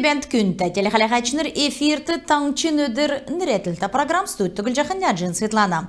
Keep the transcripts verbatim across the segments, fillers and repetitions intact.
Бәәнт, күндтә телехәләһәчнр! Эфирт «Таңһчин өдр» нерәдлтә программ. Студьд Түглҗәхнә Җин Светлана.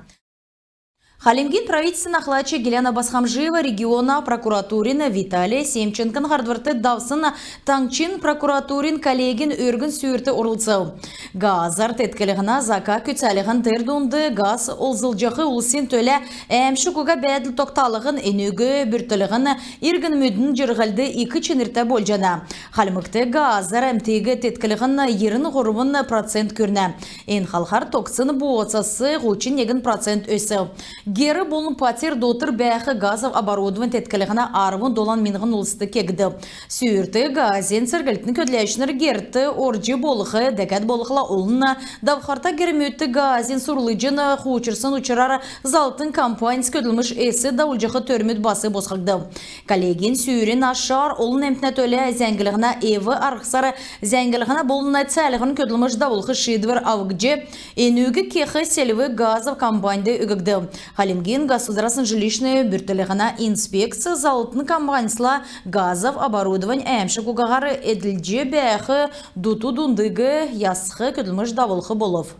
Хальмгин правительствин ахлач Гиляна Босхомджиева региона прокуратурин Виталий Семченкон һардврт давсн таңһчин прокуратурин коллегин өргн сүүрт орлцв. Газар тетклһнә зака күцәлһн, тер дунд газ олзлҗах улсин төлә әәмшг уга бәәдл тогталһн, энүг бүртклһн иргнмүдин җирһлд ик чинртә болҗана. Хальмгт газар әмтиг тетклһн йирн һурвн процент күрнә. Эн халхар тогтсн бооцас һучн негн процент өсв. Гер болн патьр дотр бәәх газов оборудовань тетклһнә арвн долан миңһн улст кегдв. Сүүрт газин церглтин көдләчнр герт орҗ болх, дәкәд болхла олн давхрта гермүдт газин сурлҗн хуучрсн учрар заллтын компаньс көдлмш эс давулҗах төрмүд бас босхгдв. Коллегин сүүрин ашар олн әмтнә төлә зәңглһнә эв-арһсар зәңглһнә болн цәәлһврин көдлмш давулх шиидвр авгдҗ, энүг кех селвг газов компаньд өггдв. Хальмгин государственн жилищн бүртклһнә инспекц заллтын компаньсла газов оборудовань әәмшг угаһар эдлҗ бәәх дуту-дундыг ясх көдлмш давулх болв.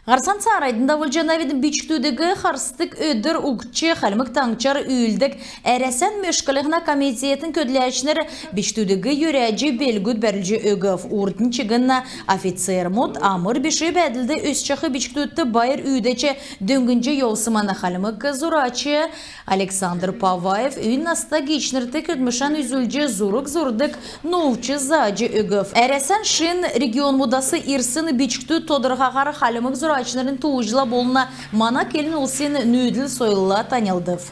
Һарцан цааранднь давулҗанавидн. Бичкдүдиг харсдг өдр угтҗ Хальмг Таңһчар үүлддг Әрәсән мөшклһнә комитетин көдләчнр бичкдүдиг йөрәҗ белгүд бәрүлҗ өгв. Урднь чигн офицермүд амр биш бәәдлд өсчәх бичкдүдт байр үүдәҗ дөңнҗ йовсмн. Хальмг зурач Александр Паваев үй наста гиичнрт көдлмшән үзүлҗ, зург зурдг нуувч заҗ өгв. Әрәсән шин регионмудас ирсн бичкдүд тодрхаһар хальмг зурачнрин тууҗла болн мана келн улсин нүүдл сойлла таньлдв.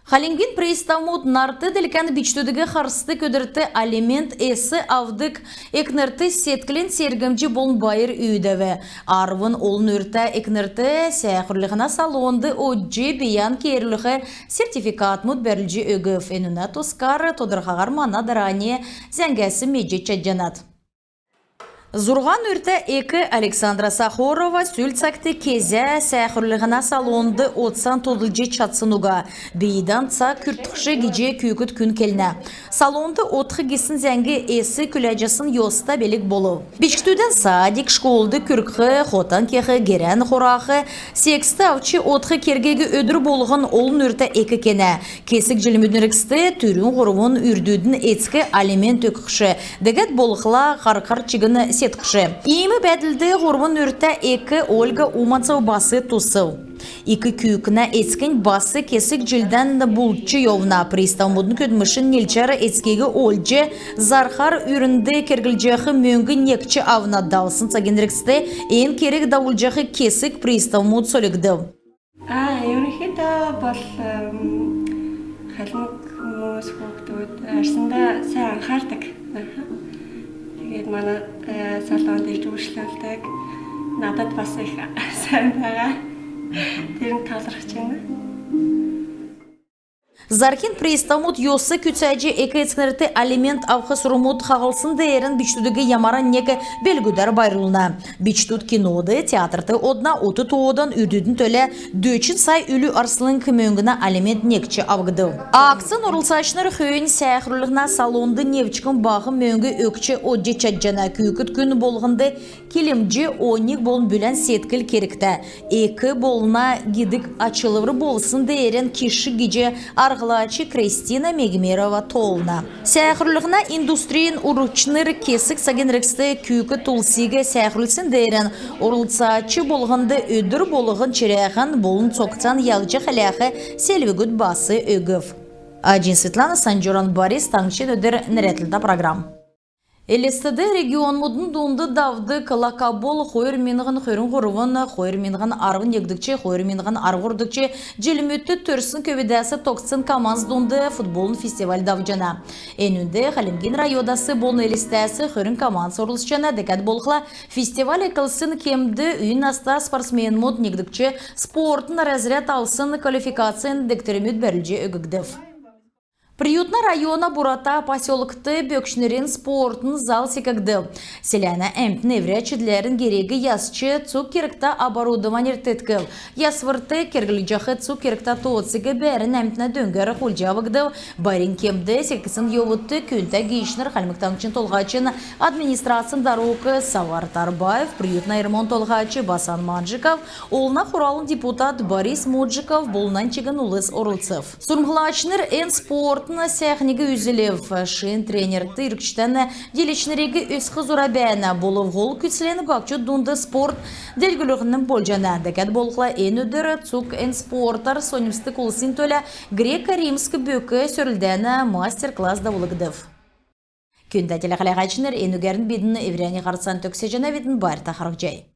Хальмгин приставмуд нарт делкән бичкдүдиг харсдг өдрт алимент эс авдг экнрт седклин сергмҗ болн байр үүдәв. Арвн олн үртә экнрт сәәхрүллһнә салонд одҗ бийән кеерүлх сертификатмуд бәрүлҗ өгв. Энүнә тускар тодрхаһар мана дарани зәңгәс медҗ чадҗанат. Зурһан үртә эк Александра Сахорова сүл цагт кезә сәәхрүллһнә салонд одсан тодлҗ чадсн уга. Бийдән цаг күртхш гиҗ күүкд күн келнә. Салонд одх гисн зәңг эс күләҗәсн йоста белг болв. Бичкдүдән садик, школд күргх, хотан кех, герән хурах, секст авч одх кергиг өдр болһн олн үртә эк кенә. Кесг җилмүдин эргцд түрүн һурвн үрдүдин эцк алимент өгхш, дәкәд болхла һар-һар чигн седхш. Иим бәәдлд һурвн үртә эк Ольга Уманцева бас тусв. Ик күүкнә эцкнь бас кесг җилдән бултҗ йовна. Приставмудын көдлмшин нилчәр эцкиг олҗ, зарһар үрнд керглҗәх мөңг некҗ авна. Давсн цагин эргцд эн керг давулҗах кесг приставмуд сольгдв. А, ерөнхийдөө бол, эм, хальмг хүмүүс, хүүхдүүд арсандаа сайн анхаардаг. Аха. Тэгээд манай, э, салонд ирж үйлчлүүлдэг. Надад бас их сайн байгаа. Тэр нь талархаж байна. Зарһин приставмуд йос күцәҗ, эк-эцкнрт алимент авх сурврмуд хаһлсн деерән бичкдүдиг ямаран нег белгүдәр байрлулна. Бичкдүд кинод, театрт одна. Ут тоодан үрдүдин төлә дөчн сай үлү арслң мөңгнә алимент некҗ авгдв. Акцин орлцачнр хөөннь сәәхрүллһнә салонд невчкн баһ мөңг өгч одҗ чадҗана. Күүкд күн болһнд килмҗ, оньг болн бүлән седкл кергтә. Эк болна гидг ачлвр болсн деерән кишг гиҗ арһлач Кристина Мегмерова тоолна. Сәәхрүллһнә индустрин урчнр кесг цагин эргцд күүкд улсиг сәәхрүлсн деерән орлцач болһнд өдр болһн чирәһән болн цогцан яһҗ хәләх селвгүд бас өгв. Аҗин Светлана, Санҗуран Борис, «Таңһчин өдр» нерәдлтә программ. Элстд регионмудын дунд давдг «Лакобол хойр миңһн хөрн һурвн — хойр миңһн арвн негдгч — хойр миңһн арвн һурвдгч җилмүдт төрсн көвүдәс тогтсн командс дунд футболын фестиваль давҗана. Энүнд Хальмгин районудас болн Элстәс хөрн командс орлцҗана. Дәкәд болхла, фестиваль эклсн кемд үй наста спортсменмүд негдгч спортын разряд авсн квалификацин дегтрмүд бәрүлҗ өггдв. Приютна района Бурата поселкт бөкчнрин спортын зал секгдв. Селәнә әмтн эврә чидләрн гериг ясч, цуг кергтә оборудованяр теткв. Ясврт керглҗәх цуг кергтә тооциг бәәрн әмтнә дөңгәр хулдҗ авгдв. Байрин кемд секгдсн йовудт күндтә гиичнр Хальмг Таңһчин Толһачин администрацин дарук Савар Тарбаев, Приютна РМО-н толһач Басан Манжиков, Олна Хуралын депутат Борис Муджиков болн нань чигн улс орлцв. Сурһмҗлачнр эн спортын сәәхниг үзүлв. Шин тренерт иргчдән дииләчнриг өскх зура бәәнә. Болв һол күцлнь баһчуд дунд спорт делгрүллһн болҗана. Дәкәд болхла эн өдр цуг эн спортар соньмсдг улсин төлә грек-римск бөк сөрлдәнә мастер-класс давулгдв. Күндтә телехәләһәчнр, энүгәрн бидн эврәннь һарцан төгсәҗәнәвидн. Байрта харһцхай.